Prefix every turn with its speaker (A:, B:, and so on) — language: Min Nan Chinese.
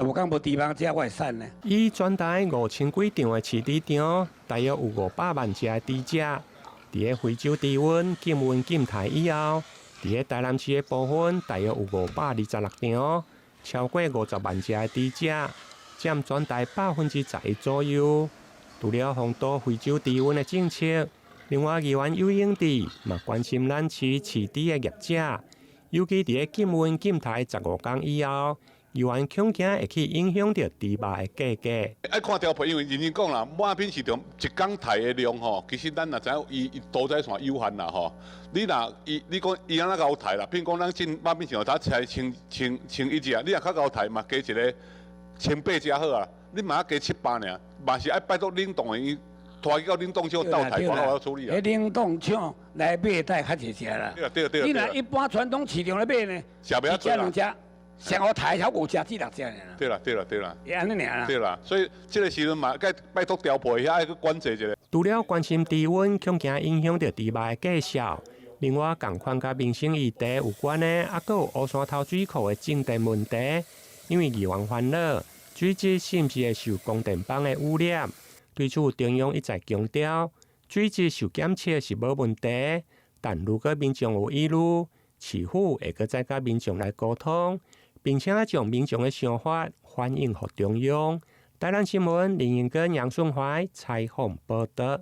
A: 15工無豬蠓食，我會瘦呢。
B: 以全台5000幾場的飼豬場，大約有500萬隻的豬隻。佇咧非洲豬瘟禁運禁刣以後，佇咧台南市的部分，大約有526場，超過50萬隻的豬隻，佔全台11%左右。除了防堵非洲豬瘟的政策，另外議員游泳池嘛關心咱市飼豬的業者，尤其佇咧禁運禁刣15工以後，議員恐驚會去影響著豬肉的價格。
C: 愛看調配，因為認真講啦，肉品市場一工刣的量吼，其實咱若知影伊伊屠宰線有限啦吼。你若伊你講伊按怎𠢕刣啦？譬如講咱進肉品市場才才千千千一隻，你若較𠢕刣嘛，加一个千八隻好啊。你嘛加七百爾，嘛是愛拜託冷凍的，伊拖去到冷凍廠鬥刣，我處理啊。
A: 彼冷凍廠來買帶較濟隻啦。
C: 對啊對啊對啊。
A: 你若一般傳統市場來買呢，
C: 食袂
A: 一隻兩隻，上好刣才五隻至六隻爾。
C: 對啦對啦對啦。
A: 會按呢爾啦。
C: 對啦，所以這个時陣嘛，該拜託調配遐愛去管制一下。
B: 除了關心豬瘟，恐驚影響著豬肉的價數，另外仝款佮民生議題有關的，猶閣有烏山頭水庫的爭電問題，因為議員煩惱水質是毋是會受光電板的污染？對此中央一再強調，水質受檢測是無問題，但如果民眾有疑慮，市府會閣再佮民眾來溝通，並且將民眾的想法反映予中央。台南新聞林英根、楊順懷採訪報導。